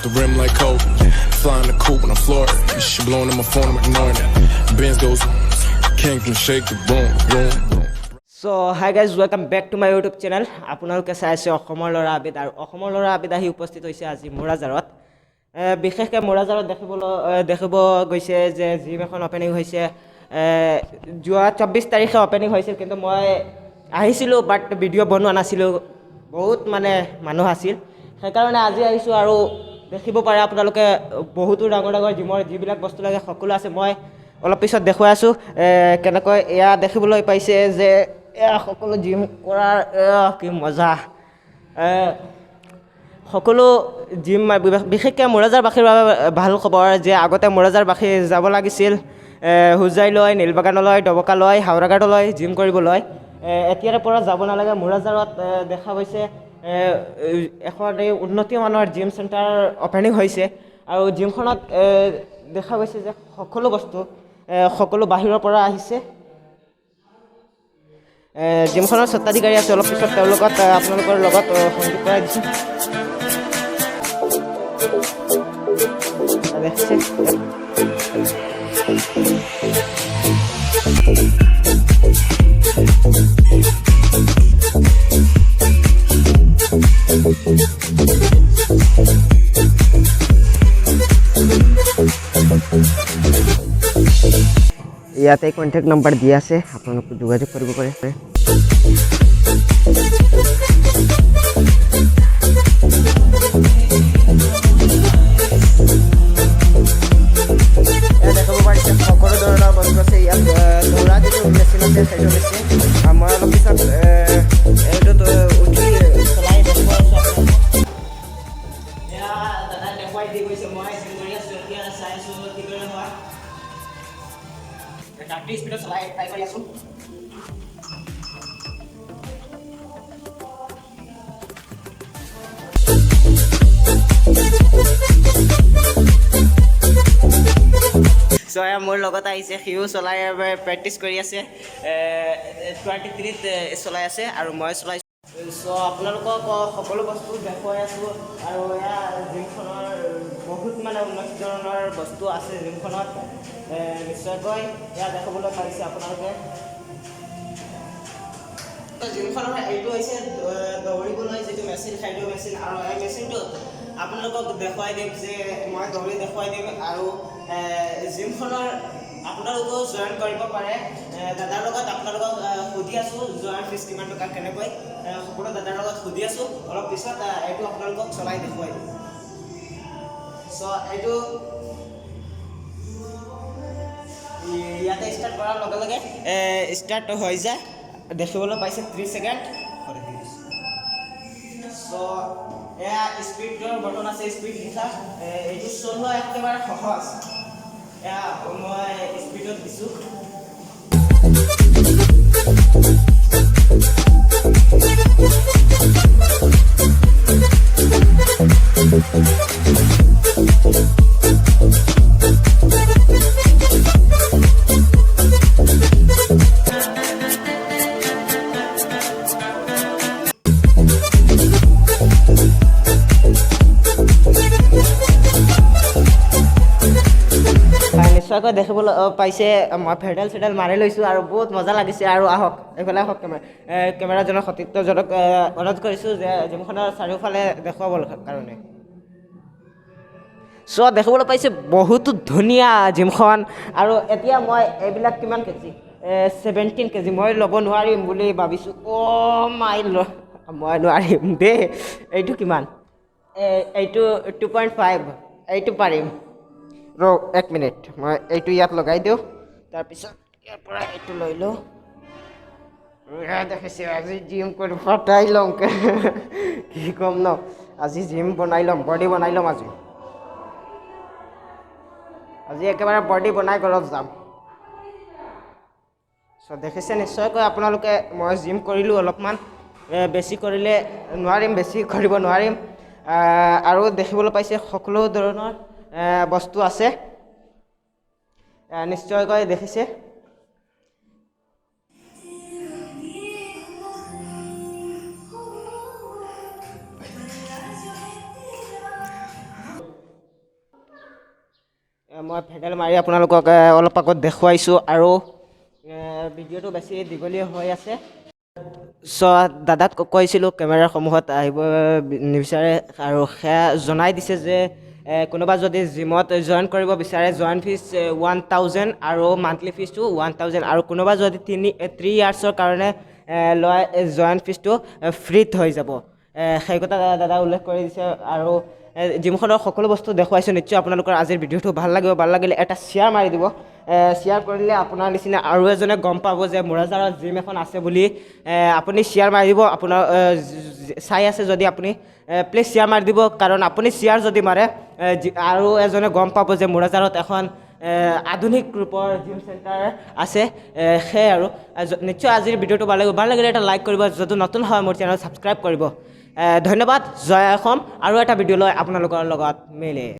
The rim like Kobe. Flying the coop when I'm Florida. She blowing on my phone, I'm ignoring it. Benz goes, came from shake the boom, boom, boom. So hi guys, welcome back to my YouTube channel. আপোনালোকে চাই আছে অসমৰ ল'ৰা আবিদ, আৰু অসমৰ ল'ৰা আবিদ আহি উপস্থিত হৈছে আজি মোৰাঝাৰত। বিশেষকৈ মোৰাঝাৰত দেখিব গৈছে যে জিম এখন অ'পেনিং হৈছে। যোৱা 24 তাৰিখে অ'পেনিং হৈছিল, কিন্তু মই আহিছিলোঁ, বাট ভিডিঅ' বনোৱা নাছিলোঁ। বহুত মানে মানুহ আছিল, সেইকাৰণে আজি আহিছোঁ। আৰু দেখিব পাৰে আপোনালোকে, বহুতো ডাঙৰ ডাঙৰ জিমৰ যিবিলাক বস্তু লাগে সকলো আছে। মই অলপ পিছত দেখুৱাই আছোঁ কেনেকৈ। এয়া দেখিবলৈ পাইছে যে এয়া সকলো জিম কৰাৰ, কি মজা। সকলো জিম, বিশেষকৈ মোৰাঝাৰবাসীৰ বাবে ভাল খবৰ যে আগতে মোৰাঝাৰবাসী যাব লাগিছিল হোজাইলৈ, নীলবাগানলৈ, ডবকালৈ, হাওৰাঘাটলৈ জিম কৰিবলৈ। এতিয়াৰে পৰা যাব নালাগে। মোৰাঝাৰত দেখা গৈছে এখন এই উন্নতি মানৰ জিম চেণ্টাৰ অ'পেনিং হৈছে, আৰু জিমখনত দেখা গৈছে যে সকলো বস্তু সকলো বাহিৰৰ পৰা আহিছে। জিমখনৰ স্বত্বাধিকাৰী আছে, অলপ পিছত তেওঁলোকত আপোনালোকৰ লগত সংযোগ কৰাই দিছোঁ। দেখিছে। ইয়াতে কণ্টেক্ট নম্বৰ দিয়া আছে, আপোনালোকে যোগাযোগ কৰিব পাৰে। ইয়াত দেখিব পাৰিছে সকলো ধৰণৰ বস্তু আছে। ইয়াত দৌৰা যিটো মেচিন আছে সেইটো মেচিন, মই অলপ পিছত এইটোত উঠি চলাই দেখুৱাই আছোঁ আপোনালোকক। এয়া দাদাই দেখুৱাই দি গৈছে, মই জিম কৰি আছোঁ এতিয়া, চাই আছোঁ কিদৰে হয়। 30 স্পীডত চলাই ট্ৰাই কৰি আছোঁ। চ' এয়া মোৰ লগত আহিছে, সিও চলাই প্ৰেক্টিচ কৰি আছে, 23ত চলাই আছে আৰু মই চলাইছোঁ। চ' আপোনালোকক সকলো বস্তু দেখুৱাই আছোঁ। আৰু এয়া জিমখনৰ বহুত মানে উন্নত ধৰণৰ বস্তু আছে জিমখনত। নিশ্চয়কৈ এয়া দেখিবলৈ পাৰিছে আপোনালোকে। জিমখনৰ এইটো হৈছে দৌৰিবলৈ যিটো মেচিন, সেইটো মেচিন। আৰু এই মেচিনটোত আপোনালোকক দেখুৱাই দিম যে মই দৌৰি দেখুৱাই দিম। আৰু জিমখনৰ আপোনালোকেও জইন কৰিব পাৰে। দাদাৰ লগত আপোনালোকক সুধি আছোঁ জইন ফিজ কিমান টকা, কেনেকৈ, সকলো দাদাৰ লগত সুধি আছোঁ। অলপ পিছত এইটো আপোনালোকক চলাই দেখুৱাই দিম। চ' এইটো ইয়াতে ষ্টাৰ্ট কৰাৰ লগে লগে ষ্টাৰ্ট হৈ যায়। দেখিবলৈ পাইছে 30 ছেকেণ্ড। চ' এয়া স্পীডৰ বটন আছে, স্পীড লিখা। এইটো চলোৱা একেবাৰে সহজ। এয়া মই স্পীডত দিছোঁ। নিশ্চয়কৈ দেখিবলৈ পাইছে মই ফেডেল চেডেল মাৰি লৈছোঁ আৰু বহুত মজা লাগিছে। আৰু আহক এইফালে, আহক। কেমেৰাজনক, সতীৰ্থজনক অনুৰোধ কৰিছোঁ যে জিমখনৰ চাৰিওফালে দেখুৱাবৰ কাৰণে। চ' দেখিবলৈ পাইছে বহুতো ধুনীয়া জিমখন। আৰু এতিয়া মই এইবিলাক কিমান কেজি, 17 কেজি মই ল'ব নোৱাৰিম বুলি ভাবিছোঁ। অ' মাই, মই নোৱাৰিম দেই। এইটো কিমান? এইটো 2.5, এইটো পাৰিম। ৰ এক মিনিট, মই এইটো ইয়াত লগাই দিওঁ, তাৰপিছত ইয়াৰ পৰা এইটো লৈ লওঁ। এয়া দেখিছে, আজি জিম কৰি ফটাই ল'ম। কি ক'ম ন, আজি জিম বনাই ল'ম, বডি বনাই ল'ম আজি। আজি একেবাৰে বডি বনাই ঘৰত যাম। চ' দেখিছে নিশ্চয়কৈ আপোনালোকে, মই জিম কৰিলোঁ অলপমান, বেছি কৰিলে নোৱাৰিম, বেছি কৰিব নোৱাৰিম। আৰু দেখিবলৈ পাইছে সকলো ধৰণৰ বস্তু আছে, নিশ্চয়কৈ দেখিছে। মই পেডেল মাৰি আপোনালোকক অলপ আগত দেখুৱাইছোঁ আৰু ভিডিঅ'টো বেছি দীঘলীয়া হৈ আছে। চ' দাদাক কৈছিলোঁ, কেমেৰাৰ সন্মুখত আহিব নিবিচাৰে আৰু সেয়া জনাই দিছে যে কোনোবা যদি জিমত জইন কৰিব বিচাৰে, জইন ফিজ 1000 আৰু মান্থলি ফিজটো 1000 আৰু কোনোবা যদি 3 ইয়াৰ্ছৰ কাৰণে লয়, জইন ফিজটো ফ্ৰীত হৈ যাব। সেই কথা দাদা উল্লেখ কৰি দিছে আৰু জিমখনৰ সকলো বস্তু দেখুৱাইছোঁ। নিশ্চয় আপোনালোকৰ আজিৰ ভিডিঅ'টো ভাল লাগিব। ভাল লাগিলে এটা শ্বেয়াৰ মাৰি দিব। শ্বেয়াৰ কৰিলে আপোনাৰ নিচিনা আৰু এজনে গম পাব যে মোৰাঝাৰত জিম এখন আছে বুলি। আপুনি শ্বেয়াৰ মাৰি দিব। আপোনাৰ চাই আছে যদি আপুনি, প্লিজ শ্বেয়াৰ মাৰি দিব, কাৰণ আপুনি শ্বেয়াৰ যদি মাৰে আৰু এজনে গম পাব যে মোৰাঝাৰত এখন আধুনিক ৰূপৰ জিম চেণ্টাৰ আছে। সেয়াই আৰু নিশ্চয় আজিৰ ভিডিঅ'টো ভাল লাগিব। ভাল লাগিলে এটা লাইক কৰিব। যদি নতুন হয়, মোৰ চেনেল ছাবস্ক্ৰাইব কৰিব। ধন্যবাদ। জয় অসম। আৰু এটা ভিডিঅ' লৈ আপোনালোকৰ লগত মিলে।